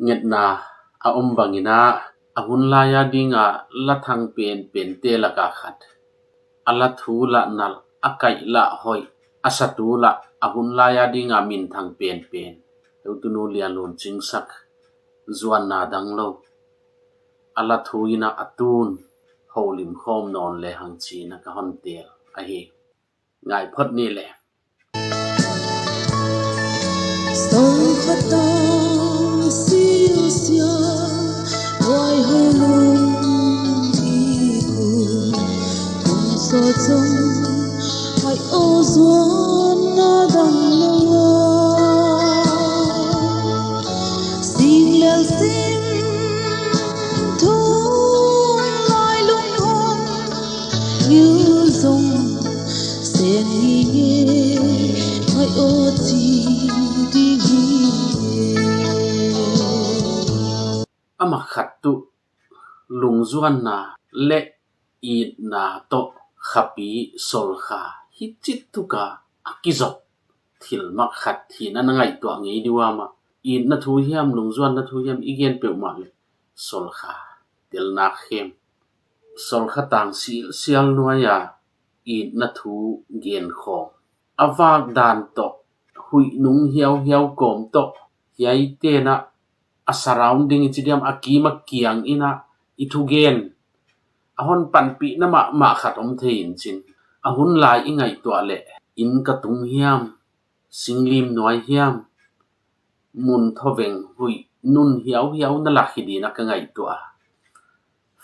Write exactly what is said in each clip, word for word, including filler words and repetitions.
Ngetna a om bangin ah, a hun lai-a dinga la thang penpente laka khat, a la thu lah nalh, a kaih lah hoih, a satu lah a hun lai-a dinga minthang penpen, Heutunu Lianlun Cingsak, Zuanna Dang Lo, a la thu in ah a tun holim khawm nawn lehang ci-in ah ka hon teel ahi. Ngai phot ni le. Sawlkha tang silsia, huai ho lung i ku, kong sawt zong hai aw Zuanna Dang Lo. Sing lel sim thum lai lung hon ngil zong, sen ngingei hai aw ci ding hi. Amah khat tuh lungzuanna le itna tawh khapi sawlkha hi cit tuka a kizop thil mak khat hi-in ah na ngaihtuah ngei dih uh a mah. Itna thu hiam, lungzuanna thu hiam i gen peuhmah le sawlkha tel nak khem. Sawlkha tang silsial nuai-a itna thu gen khawm, a vak dan tawh, huih nung hiauhiau kawm tawh, hiaite in ah a surrounding i ci diam, a kim a kiang in ah i thugen a hon panpihna mahmah khat om thei in cin. A hun lai i ngaihtuah leh, inn ka tung hiam, singlim nuai hiam, mun thoveng huih nun hiauhiau na lak hi ding in ah ka ngaihtuah a,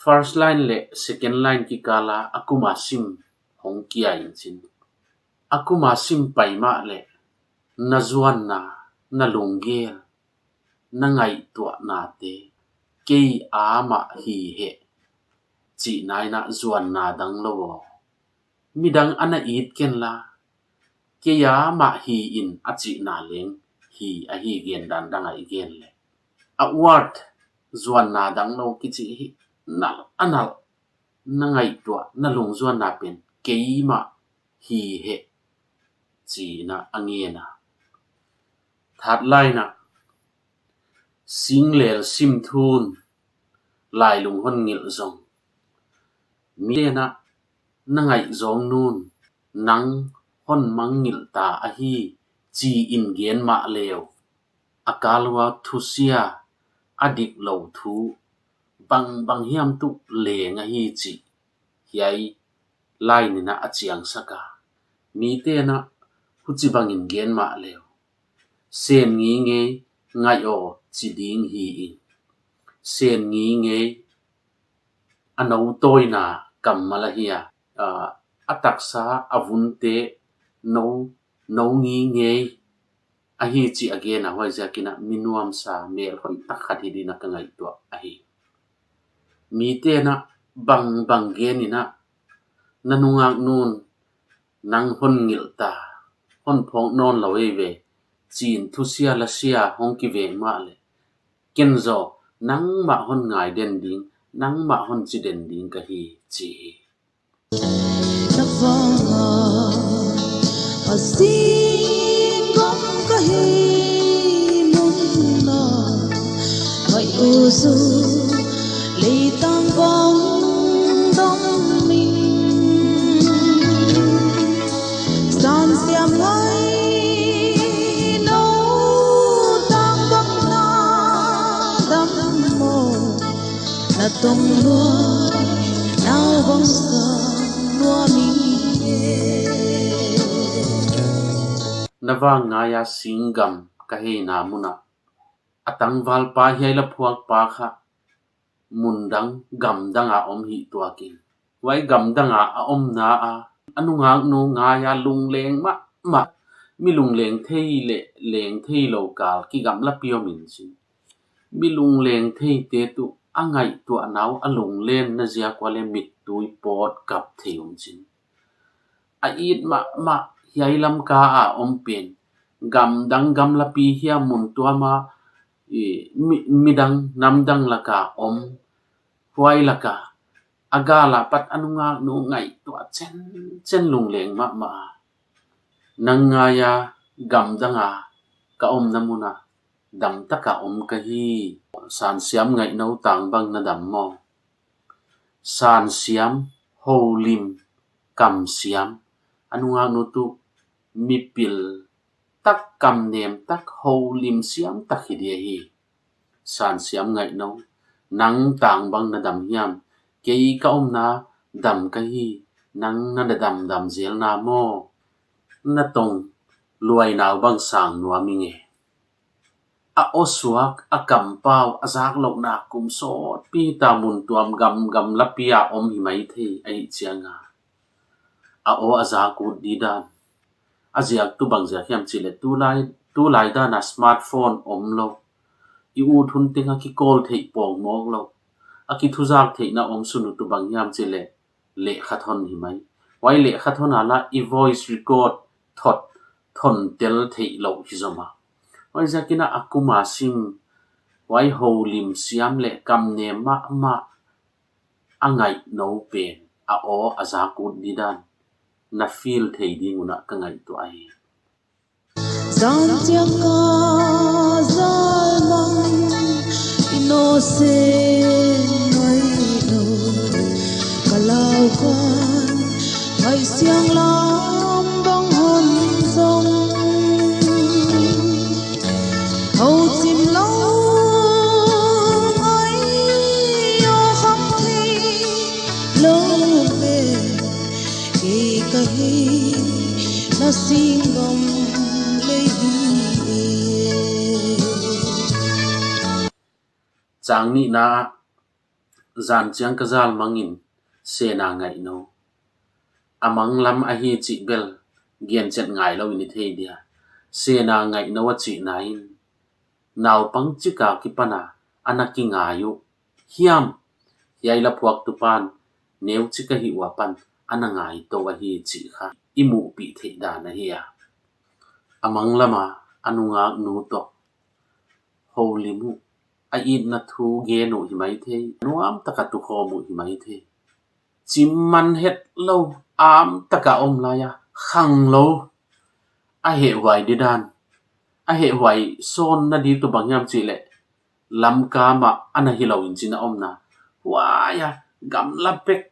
first line le second line kikala a kuma sim hong kia in cin. A kuma sim pai mah leh, na zuanna, na lunggel, na ngaihtuahnate kei a mah hi heh, cihna in ah Zuanna Dang Lo aw, midang a na it kenla, kei a mah hi in a cihna leng hi ahi, gen dan dangah i gen leh. A word Zuanna Dang Lo kici hi nalh a nalh, na ngaihtuah, na lungzuanna pen kei mah hi heh, ci-in ah a ngen a. Third line ah, sing lel sim thum lai lung hon ngilh zong, mite in ah na ngaih zawng nun, nang hon mangngilh ta ahi, ci-in gen mah leu, a kal ua thusia, a dik lo thu bangbang hiam tuh leng ahi cih hiai line in ah a ciangsak a. Mite in ah huci bangin gen mah leu, sen ngingei ngaih aw ci ding hi in, sen ngingei a no tawina kammal ahi a, a taksa a vunte no, no ngingei ahi cih a gen a, huaiziakin ah mi nuamsa, mel hoih tak khat hi ding in ah ka ngaihtuah ahi. Mite in ah bangbang gen in ah, na nungak nun, nang hon ngilh ta, hon phawk nawn lo ei ve, ci-in thusia lasia hong kiveng mah leh, ken zaw nangmah hon ngai den ding, nangmah hon ci den ding ka hi, ci hi. Na vanga a sing gam ka hi munna, ngaih uh zu leitang bang dam ing. San siam ngai no tang bang na dam maw, na tong lua nau bang sa lua mi. Na vang ngai-a sing gam ka hihna munah a tangvalpa hiai la phuakpa kha mundang gamdanga om hih tuakin, huai gamdanga a omna a, a nungaknu ngai-a lungleng mahmah, mi lungleng thei le leng thei lo kal kigamlapi om in cin, mi lungleng theite tuh a ngaihtuahna uh a lunglenna ziak ua le mittui pawt kap thei om cin, a it mahmah hiai lamka a om pen gamdang gamlapi hiam, mun tuama midang namdang laka om, huai laka a gala pat a nungaknu ngaihtuah cencen lungleng mahmah a, nang ngai-a gamdanga ka omna munah damtaka om ka hi, Sansiam ngaihno tang bang na dam maw? Sansiam, holim, kamsiam. A nungak nu tuh mipil tak, kamnem tak, holim siam tak hi ding hi. Sansiam ngaihno, nang tang bang na dam hiam? Kei ka omna dam ka hi, nang na damdam zelna maw? Na tong luainau bang sang nuam ing e. A aw suak, a kampau, a zak lohna kum sawtpi ta, mun tuam, gam, gamlapi a om hi mai thei ahih cianga, a aw a zak ut ding dan. A ziak tuh bang ziak hiam cihleh, tulai, tulai dana smartphone om lo. I ut hun teng a kikawl theih pawng mawk lo. A kithuzak theihna om sun uh tuh bang hiam cihleh, lehkhathon hi mai. Huai lehkhathon a la i voice record thot, thon tel theih loh hi zomah. Huai ziakin a kum a sim, huai holim siam leh kamnem mahmah a ngaihno pen a aw a zak ut ding dan na feel thei ding un ah ka ngaihtuah hi. Zan ciang ka zal mang i nawh se ngai lo, ka lau khan ngaih siang lam bang hon zong. Ho cim lo ngai aw kham thei lo ve. Kei ka hi na sing bang lei hi. Cang nihna ah, zan ciang ka zal mangin sena ngaihno. A manglam ahi cih bel gencet ngai lo in i thei dia. Sena ngaihno a cihna in naupang cika kipana a na kingai uh hiam? Hiai la phuaktu pan neu cika hih ua pan a na ngaito ahi cih kha i muhpih theih dan ahi a. A manglama a nungak nu tawh holim uh, a itna thu gen uh hi mai thei, nuam taka tukhawm uh hi mai thei. Cim man het lo, am taka om lai a, khang lo. A hehhuai ding dan, a hehhuai sawn na ding tuh bang hiam cihleh, Lamka mah a na hi lo in cin a omna. Huai a gamla pek,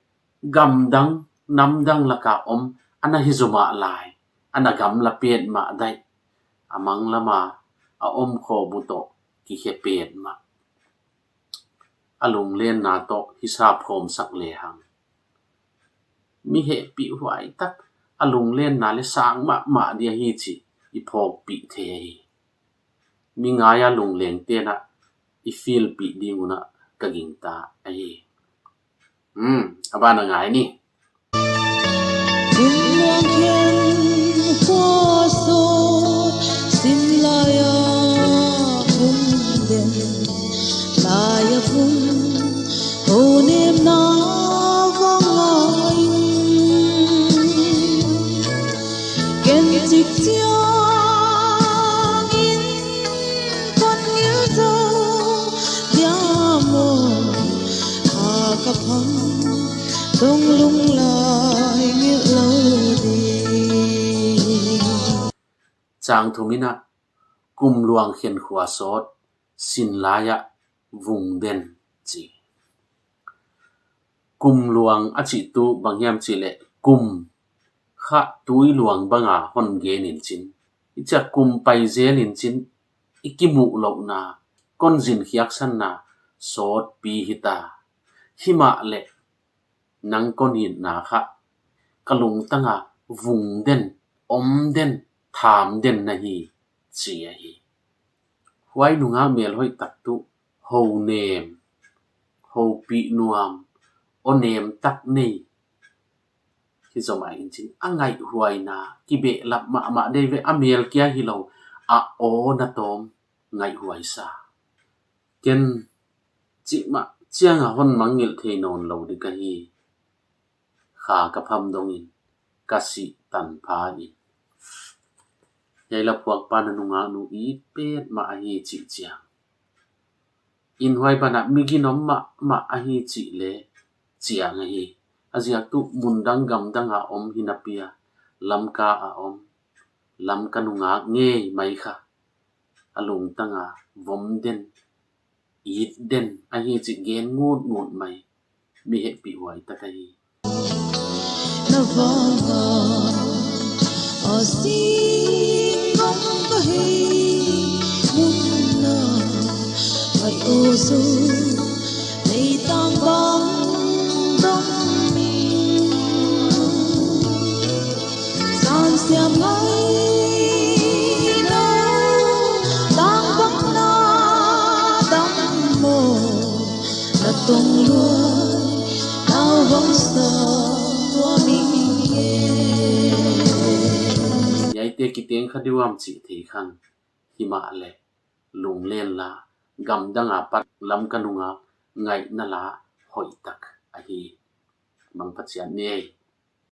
gamdang, namdang laka om a na hi zomah lai, a na gamla petmah daih. A manglama a om khawm uh tawh kikhe petmah. A lunglenna tawh hisap khawmsak lehang, mi hehpih huai tak, a lunglenna le sang mahmah ding ahi cih i phawkpih thei ahi. Mi ngai a lungleng tenah i feelpih ding un ah ka gingta ahi. Hmm, a ban a ngai ni. Kum luang khen khua sawt sin lai-a vung den, lai-a vung ho nemna vang lai. Ken cik ciangin kan ngil zo diam aw, a ka pham dong lunglai ngilh lo ding. Cang thum in ah, kum luang khen khua sawt sin lai-ah vung den ci. Kum luang a cih tuh bang hiam cihleh, kum kha tui luang banga hon gen in cin, i ciah kum pai zel in cin, i kimuh lohna, kon zin khiaksanna sawtpi hita. Himahleh nang kon itna kha ka lungtanga vung den, om den, tham den na hi, ci ahi. Huai nungak melhoih tak tuh ho nem, hopih nuam, aw nem tak nei hi zomah in cin, a ngaihhuaina kibehlap mahmah dei ve, a mel kia hi lo, a aw na tawm ngaihhuai sa. Ken cih mah cianga hon mangngilh thei nawn lo ding ka hi. Kha ka pham dongin ka sih tanpha in, hiai la phuakpa na nungak nu it petmah ahi cih ciang, inn huai banah mi ginom mahmah ahi cih leh ciang ahi. A ziak tuh mundang gamdanga om hi napi a, Lamka a om, Lamka nungak ngei mai kha, a lungtanga vom den, it den ahi cih gen ngutngut mai, mi hehpih huai tak ahi. Na vanga a sing gam ka hei mun na, ai o zu leitang bang dong mi. San siam ngai na, tang bang na dang maw, na tong luai, na vang sa tua mi e. Hiaite kiteng kha diuam cih thei khang, himah leh lunglen la, gamdang a pat lam ka nunga ngaihna la hoih tak ahi. Mang Pasian ni ei.